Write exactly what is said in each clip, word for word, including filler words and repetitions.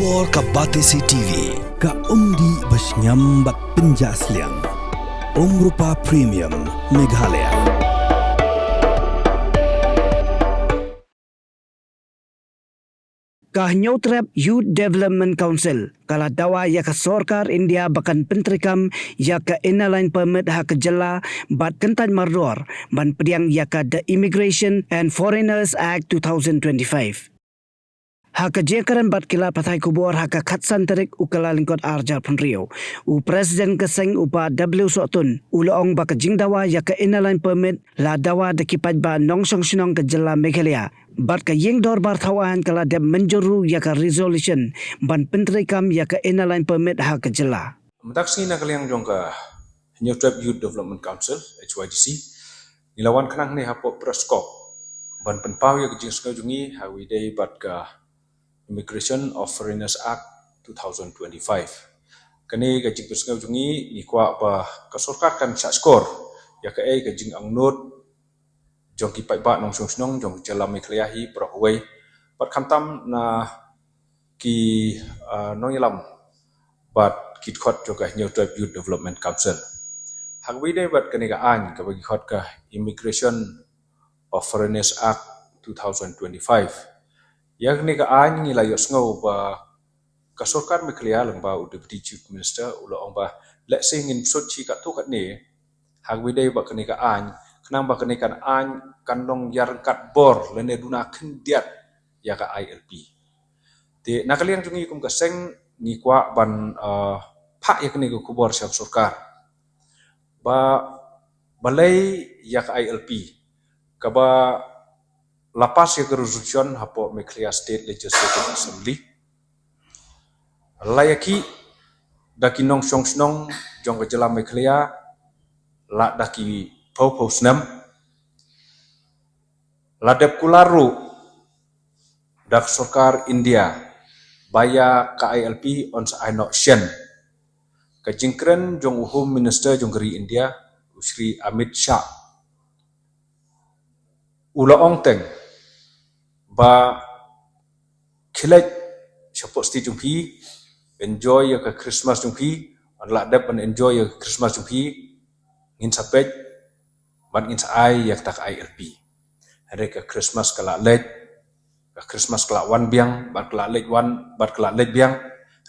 Or ka Batesi T V, ka umdih ba shngiam bad pynjah sliang. Umrupa Premium, Meghalaya. Ka Hynñiewtrep Youth Development Council ka la dawa ïa ka sorkar India ba kan pyntreikam ïa ka Inner Line Permit ha ka jylla bad kyntait mardor ban pdiang ïa ka The Immigration and Foreigners Act two thousand twenty-five. Ha ka jingkren bad ki lad pathai khubor ha ka khatsan tarik u Kyllalyngkot arhajar phew hynriew, u President ka seng u Bah W Sohtun u la ong ba ka jingdawa ïa ka Inner Line Permit la dawa da ki paidbah nongshong shnong ka jylla Meghalaya. Bad ka ïing dorbar thaw aiñ ka la dep mynjur ruh ïa ka resolution ban pyntreikam ïa ka Inner Line Permit ha ka jylla. Mynta ka sngi na ka liang jong ka Hynñiewtrep Youth Development Council, H Y D C, ngi la wan khnang hangne hapoh Press Corps ban pynpaw ïa ka jingsngew jong ngi ha kaba ïadei bad ka Immigration of Foreigners Act two thousand twenty-five. Kane ka jingpynsngew jong ngi, ngi kwah ba ka sorkar kan shah shkor ïa kaei ka jingangnud jong ki paidbah nongshong shnong jong ka jylla Meghalaya hi baroh kawei, bad khamtam na ki, ah, nongïalam bad ki dkhot jong ka Hynñiewtrep Youth Development Council. Ha kaba ïadei bad kane ka aiñ kaba ki khot ka Immigration of Foreigners Act two thousand twenty-five. Ïa kane ka aiñ ngi la ïohsngew ba ka sorkar Meghalaya lyngba u Deputy Chief Minister u la ong ba lehse ngin sut shi katto katne ha kaba ïadei bad kane ka aiñ, khnang ba kane ka aiñ kan long ïaryngkat bor lane duna khyndiat ïa ka I L P. Te na ka liang jong ngi kum ka seng ngi kwah ban, ah, phah ïa kane ka khubor sha ka sorkar ba balei ïa ka I L P kaba la pass ïa ka resolution hapoh Meghalaya State Legislative Assembly. La ïakhih da ki nongshong shnong jong ka jylla Meghalaya la da ki phew phew snem. La dep kular ruh da ka sorkar India ba ïa ka I L P yn sa ai noh shen. Ka jingkren jong u Home Minister jong ka ri India, u Shri Amit Shah, u la ong teng ba khie leit shapoh state jong phi, enjoy ïa ka Christmas jong phi, ynda la dep ban enjoy ïa ka Christmas jong phi, ngin sa peit bad ngin sa ai ïa kata ka I L P. Hynrei ka Christmas ka la leit, ka Christmas ka la wan biang bad ka la leit wan bad ka la leit biang.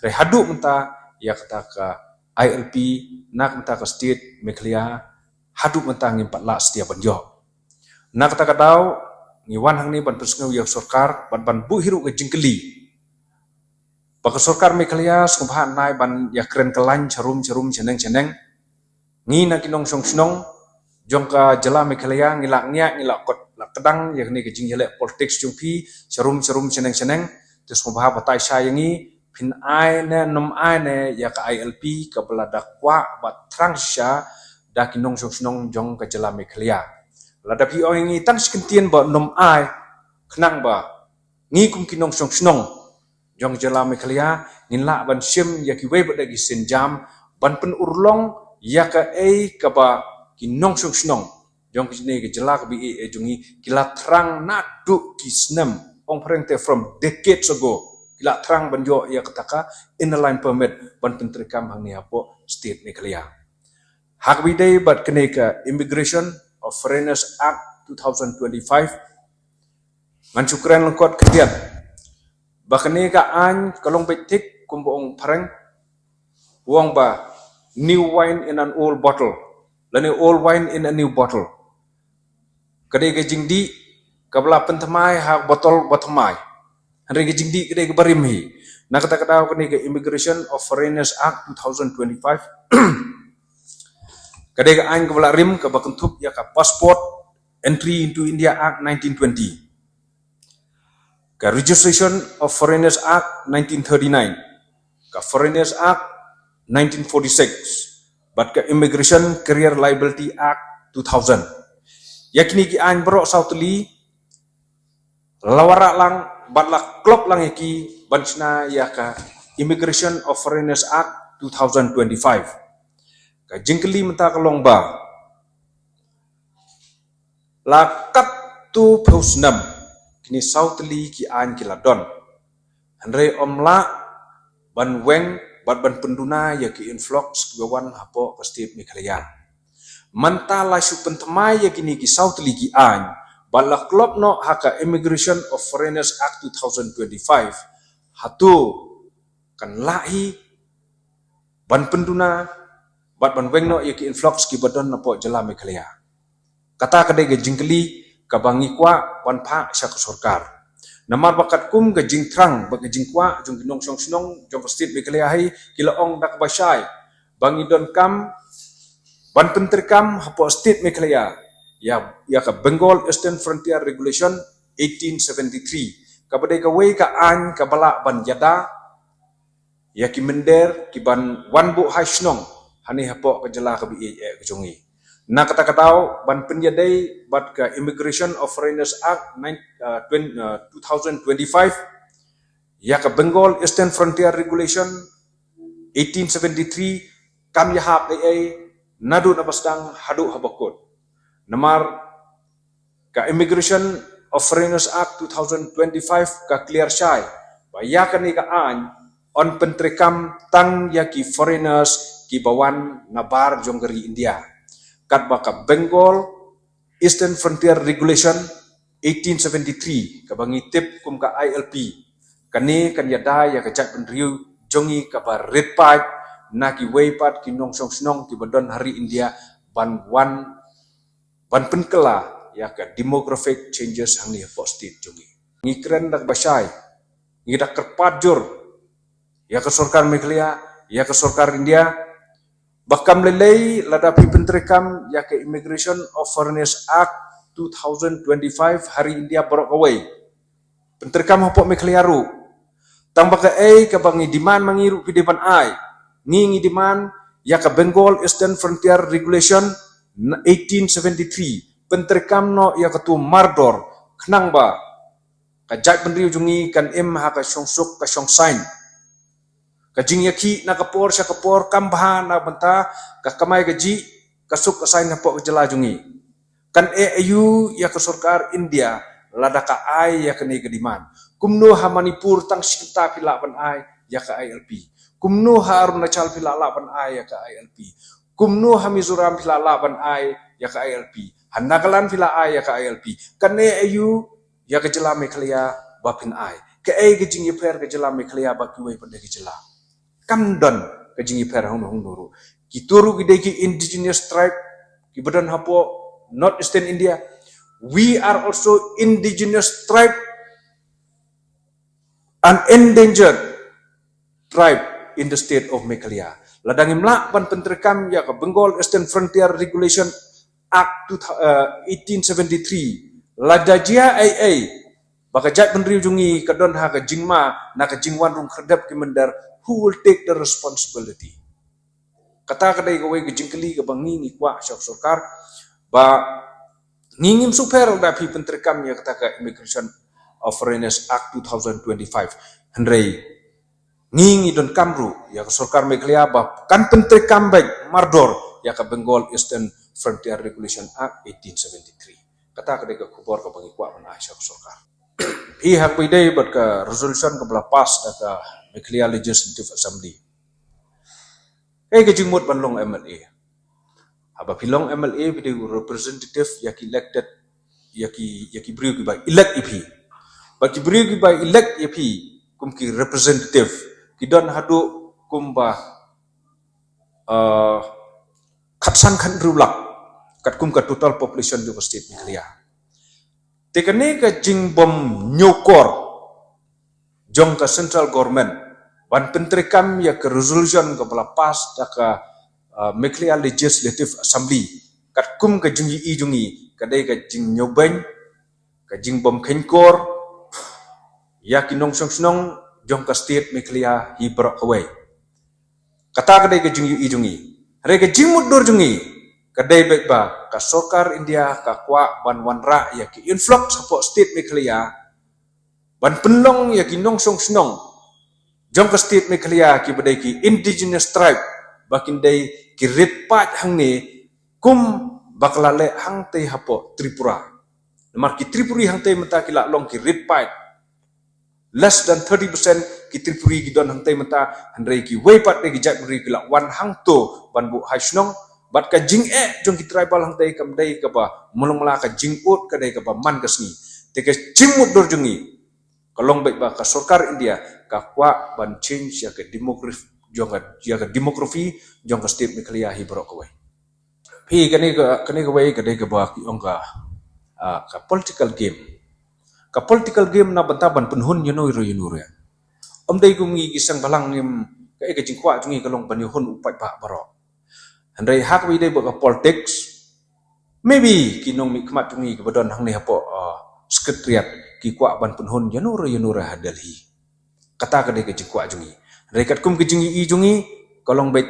Hynrei haduh mynta ïa kata ka I L P na ka mynta ka state Meghalaya, haduh mynta ngim pat lah satia ban ïoh. Na kata ka daw ngi wan hangne ban pynsngew ïa ka sorkar bad ban buh hi ruh ka jingkylli ba ka sorkar Meghalaya sngewbha nai ban ïakren kyllaiñ sharum sharum shaneng shaneng. Ngi na ki nongshong shnong jong ka jylla Meghalaya ngi la ngiah, ngi la kot, la kdang ïa kane ka jingïaleh politics jong phi sharum sharum shaneng shaneng. Te sngewbha batai sha ïa ngi, phin ai ne nym ai ne ïa ka I L P kaba la da kwah bad thrang shisha da ki nongshong shnong jong ka jylla Meghalaya. Lada phi ong ïa ngi tang shi kyntien ba nym ai, khnang ba ngi kum ki nongshong shnong jong ka jylla Meghalaya ngin lah ban shim ïa kiwei pat de ki sienjam ban pynurlong ïa kaei kaba ki nongshong shnong jong kane ka jylla kaba ïeit jong ngi ki la thrang naduh ki snem, ong phareng te from decades ago, ki la thrang ban ïoh ïa kata ka Inner Line Permit ban pyntreikam hangne hapoh state Meghalaya. Ha kaba ïadei bad kane ka Immigration of Foreigners Act two thousand twenty-five, ngan shu kren lyngkot khyndiat ba kane ka aiñ ka long beit thik kumba ong phareng, u ong ba new wine in an old bottle lane old wine in a new bottle. Ka dei ka jingdih kaba la pynthymmai ha botol ba thymmai, hynrei ka jingdih ka dei kaba rim hi. Na kata ka daw kane ka Immigration of Foreigners Act two thousand twenty-five ka dei ka aiñ kaba la rim kaba kynthup ïa ka Passport Entry into India Act nineteen twenty, ka Registration of Foreigners Act nineteen thirty-nine, ka Foreigners Act nineteen forty-six, bad ka Immigration Career Liability Act two thousand. Ïa kine ki aiñ baroh saw tylli la wanrah lang bad la klop lang ïa ki ban shna ïa ka Immigration of Foreigners Act two thousand twenty-five. Ka jingkylli mynta ka long ba la katto phew snem kine saw tylli ki aiñ ki la don, hynrei ym lah ban weng bad ban pynduna ïa ki influx kiba wan hapoh ka state Meghalaya. Mynta la shu pynthymmai ïa kine ki saw tylli ki aiñ bad la klop noh ha ka Immigration of Foreigners Act two thousand twenty-five. Hato kan lah hi ban pynduna bad ban weng noh ïa ki influx kiba don hapoh jylla Meghalaya? Kata ka dei ka jingkylli kaba ngi kwah ban phah sha ka sorkar. Namar ba katkum ka jingthrang bad ka jingkwah jong ki nongshong shnong jong ka state Meghalaya hi, ki la ong da kaba shai ba ngi donkam ban pyntreikam hapoh state Meghalaya ïa, ïa ka Bengal Eastern Frontier Regulation eighteen seventy-three, kaba dei kawei ka aiñ kaba lah ban ïada ïa ki mynder kiban wan buh ha shnong hangne hapoh ka jylla kaba ïeit eh ka jong ngi. Na kata ka daw ban pynïadei bad ka Immigration of Foreigners Act nine, uh, twenty, uh, two thousand twenty-five, ïa ka Bengal Eastern Frontier Regulation eighteen seventy-three kam ïahap ei ei naduh na ba sdang haduh haba kut. Namar ka Immigration of Foreigners Act two thousand twenty-five ka clear shai ba ïa kane ka aiñ yn pyntreikam tang ïa ki foreigners kiba wan na bar jong ka ri India. Katba ka Bengal Eastern Frontier Regulation eighteen seventy-three, kaba ngi tip kum ka I L P, kane kan ïada ïa ka jaitbynriew jong ngi kaba rit paid na kiwei pat ki nongshong shnong kiba don ha ri India ban wan, ban pynkylla ïa ka demographic changes hangne hapoh state jong ngi. Ngi kren da kaba shai, ngi da kyrpad jur ïa ka sorkar Meghalaya, ïa ka sorkar India, ba kam lei lei lada phi pyntreikam ïa ka Immigration of Foreigners Act two thousand twenty-five ha ri India baroh kawei, pyntreikam hapoh Meghalaya ruh. Tang ba kaei kaba ngi demand ma ngi ruh phi dei ban ai. Ngi, ngi demand ïa ka Bengal Eastern Frontier Regulation eighteen seventy-three, pyntreikam noh ïa kato mardor, khnang ba ka jaitbynriew jong ngi kan im ha ka shongsuk ka shongsaiñ. Ka jingïakhih na ka por sha ka por kam bha na bynta ka kamai kajih, ka suk ka saiñ hapoh ka jylla jong ngi. Kan eh aïu ïa ka sorkar India lada ka ai ïa kane ka demand? Kumno ha Manipur tang shi kynta phi lah ban ai ïa ka I L P? Kumno ha Arunachal phi lah lah ban ai ïa ka I L P? Kumno ha Mizoram phi lah lah ban ai ïa ka I L P? Ha Nagaland phi lah ai ïa ka I L P? Kan eh aïu ïa ka jylla Meghalaya ba phin ai? Kaei ka jingïapher ka jylla Meghalaya bad kiwei pat de ki jylla? Kam don ka jingïapher hangno hangno ruh. Kito ruh ki dei ki indigenous tribe kiba don hapoh North Eastern India. We are also indigenous tribe, an endangered tribe in the state of Meghalaya. Lada ngim lah ban pyntreikam ïa ka Bengal Eastern Frontier Regulation Act two, uh, eighteen seventy-three, lada jia ei ei ba ka jaitbynriew jong ngi ka don ha ka jingma na ka jingwan rung khyrdep ki mynder, who will take the responsibility? Kata ka dei kawei ka jingkylli kaba ngi, ngi kwah sha ka sorkar ba ngi ngim sngewpher lada phi pyntreikam ïa kata ka Immigration of Foreigners Act two thousand twenty-five. Hynrei ngi, ngi donkam ruh ïa ka sorkar Meghalaya ba kan pyntreikam beit mardor ïa ka Bengal Eastern Frontier Regulation Act eighteen seventy-three. Kata ka dei ka khubor kaba ngi kwah ban ai sha ka sorkar. Phi, haba ïadei bad ka resolution kaba la pass da ka Meghalaya Legislative Assembly, kaei ka jingmut ban long M L A? Haba phi long M L A, phi dei u representative ïa ki elected, ïa ki, ïa ki briew kiba elect ïa phi. Bad ki briew kiba elect ïa phi kum ki representative ki don haduh kumba, uh, khatsan khathynriew lak katkum ka total population jong ka state Meghalaya. Te kane ka jingbym ñiewkor jong ka central government ban pyntreikam ïa ka resolution kaba la pass da ka, uh, Meghalaya Legislative Assembly katkum ka jingïohi jong ngi ka dei ka jingñiewbeiñ, ka jingbym kheiñkor ïa ki nongshong shnong jong ka state Meghalaya hi baroh kawei. Kata ka dei ka jingïohi jong ngi. Hynrei ka jingmutdur jong ngi ka dei beit ba ka sorkar India ka kwah ban wanrah ïa ki influx hapoh state Meghalaya ban pynlong ïa ki nongshong shnong jong ka state Meghalaya kiba dei ki indigenous tribe ba kin dei ki rit paid hangne kum ba ka la leh hangtei hapoh Tripura. Namar ki Tripuri hangtei mynta ki la long ki rit paid. Less than thirty percent ki Tripuri ki don hangtei mynta, hynrei kiwei pat de ki jaitbynriew ki la wan hangto ban buh ha shnong. Bad ka jingeh jong ki tribal hangtei kam dei kaba mlong mala, ka jingud ka dei kaba man ka sngi. Te ka jingmutdur jong ngi ka long beit ba ka sorkar India ka kwah ban change ïa ka demography jong ka, ïa ka demography jong ka state Meghalaya hi baroh kawei. Phi, kane ka, kane kawei ka dei kaba ki ong ka, ah, ka political game. Ka political game na bynta ban pynhun ïano ruh ïano ruh. Ym dei kum ngi ki seng bhalang, ngim, ka, eh, ka jingkwah jong ngi ka long ban ïahun u paidbah baroh. Hynrei ha kaba ïadei bad ka politics, maybe ki nongmihkhmat jong ngi kiba don hangne hapoh, ah, Secretariat ki kwah ban pynhun ïano ruh ïano ruh ha Delhi. Kata ka dei ka jingkwah jong ngi. Hynrei katkum ka jingïohi jong ngi, ka long beit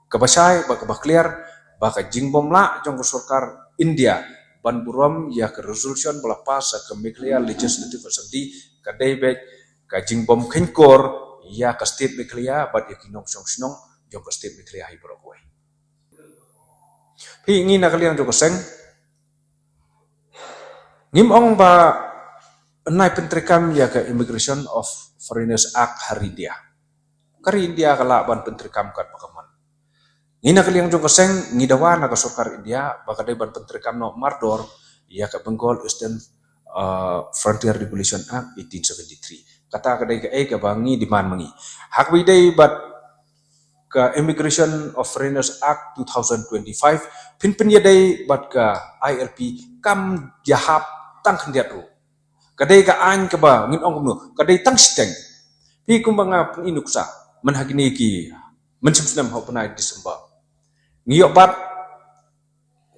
kaba shai bad kaba clear ba ka jingbym lah jong ka sorkar India ban burom ïa ka resolution ba la pass ha ka Meghalaya Legislative Assembly ka dei beit ka jingbym khein kor ïa ka state Meghalaya bad ïa ki nongshong shnong jong ka state Meghalaya hi baroh kawei. Phi, ngi na ka liang jong ka seng, ngim ong ba yn nai pyntreikam ïa ka Immigration of Foreigners Act ha ri India. Ka ri India ka lah ban pyntreikam katba ka mon. Ngi na ka liang jong ka seng ngi dawa na ka sorkar India ba ka dei ban pyntreikam noh mardor ïa ka Bengal Eastern, uh, Frontier Regulation Act eighteen seventy-three. Kata ka dei kaei kaba ngi demand ma ngi. Ha kaba ïadei bad ka Immigration of Foreigners Act two thousand twenty-five, phin pynïadei bad ka I L P, kam ïahap tang khyndiat ruh. Ka dei ka aiñ kaba ngin ong kumno, ka dei tang shiteng. Phi, kumba nga pyni nuksa, mynha kine ki mynshem snem ha u bnai December, ngi ïoh bat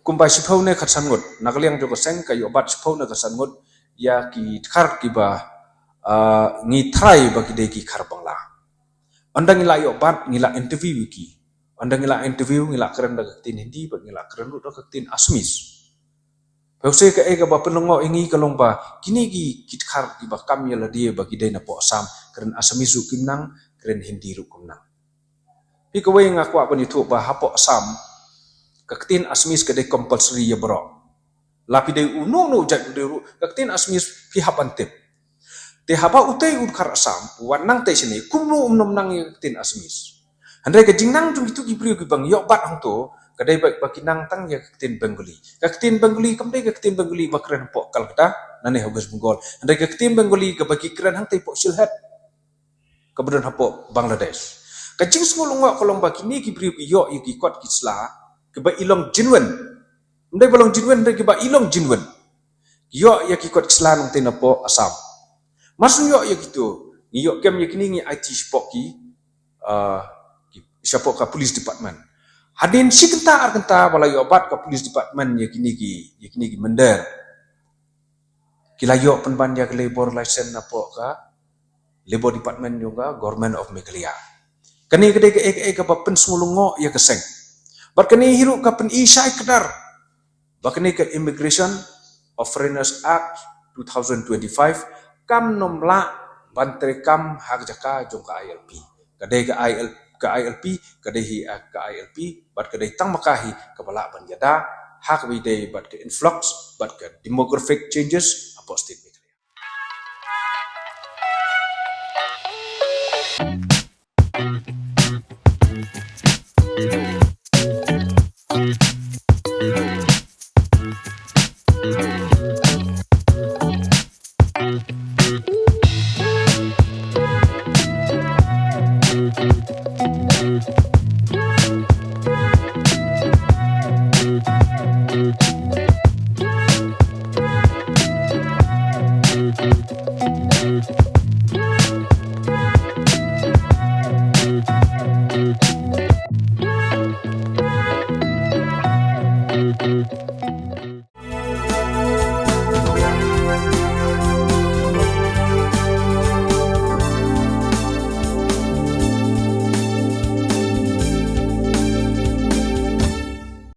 kumba shiphew ne khatsan ngut, na ka liang jong ka seng ka ïoh bat shiphew ne khatsan ngut ïa ki dkhar kiba, ah, ngi tharai ba ki dei ki dkhar Bangla. Ynda ngi la ïoh bat, ngi la interview ïa ki. Ynda ngi la interview, ngi la kren da ka ktien Hindi bad ngi la kren ruh da ka ktien Assamese. Phi, u sei kaei kaba pynlyngngoh ïa ngi ka long ba kine ki, ki dkhar kiba kam ïa lade ba ki dei napoh Assam, kren Assamese ruh kim nang, kren Hindi ruh kim nang. Phi, kawei nga kwah ban ïathuh ba hapoh Assam ka ktien Assamese ka dei compulsory ïa baroh. La phi dei uno uno u jaitbynriew ruh, ka ktien Assamese phi hap ban tip. Te haba utei u dkhar Assam u wan nang tei shane, kumno um nym nang ïa ka ktien Assamese? Hynrei ka jingnang jong kitu ki briew kiba ngi ïoh bat hangto ka dei ba, ba ki nang tang ïa ka ktien Bengali. Ka ktien Bengali kam dei ka ktien Bengali ba kren hapoh Calcutta, nangne ha West Bengal. Hynrei ka ktien Bengali kaba ki kren hangtei hapoh Sylhet, kaba don hapoh Bangladesh. Ka jingsngewlyngngoh ka long ba kine ki briew ki ïoh ïa ki kot ki sla kiba i long genuine. Ym dei ba long genuine, hynrei kiba i long genuine. Ki ïoh ïa ki kot ki sla nangtei napoh Assam. Mar shu ïoh ïa kito, ngi ïoh kem ïa kine, ngi aiti shapoh ki, ah, ki, shapoh ka police department. Hadien shi kynta ar kynta ba la ïoh bat ka police department ïa kine ki, ïa kine ki mynder, ki la ïoh pynban ïa ka labour license napoh ka Labour Department jong ka Government of Meghalaya. Kane ka dei kaei kaei kaba pynsngewlyngngoh ïa ka seng. Bad kane hi ruh ka pyni shai kdar ba kane ka Immigration of Foreigners Act two thousand twenty-five kam nym lah ban treikam ha ka jaka jong ka I L P. Ka dei ka I L, ka I L P ka dei hi, ah, ka I L P, bad ka dei tang ma ka hi kaba lah ban ïada ha kaba ïadei bad ka influx bad ka demographic changes hapoh state.